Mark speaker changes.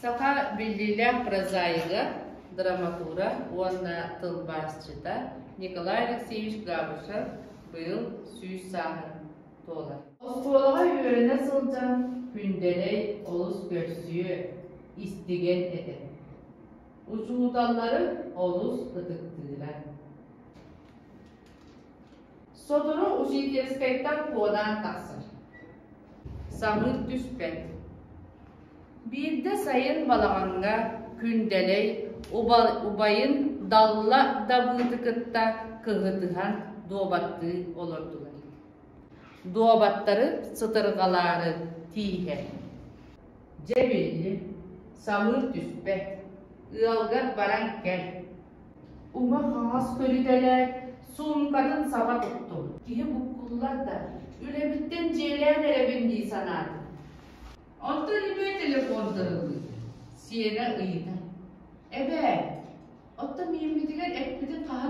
Speaker 1: Саха биллиилээх прозаига, драматура уонна тылбаасчыта Николай Алексеевич Габышев быйыл 100 сааһын туолар. Оскуолаҕа үөрэнэ сылдьан Күндэлэй олус көрсүө, истигэн этэ. Учууталлары олус ытыктыыра. Сотору учительскайтан куонаан тахсар. Самыыр түспэт. Биирдэ сайын балаҕаҥҥа Күндэлэй убайын Далла Дабыыты кытта кыһытыһан дуобаттыы олордулар. Дуобаттары сытырҕалаары тииһэр. Дьэ биллим, самыыр түспэт, ыалгар баран кэл. Уҥа-хаҥас көрүтэлээт, суумкатын саба туттум. Киһи буккуллар да, үлэбиттэн дьиэлээн эрэбин дии санаатым. Онтон эмиэ телефон тырыллыыр, сиэнэ ыйытар: «Эбээ, оттон мииммитигэр эппитин хаһан?»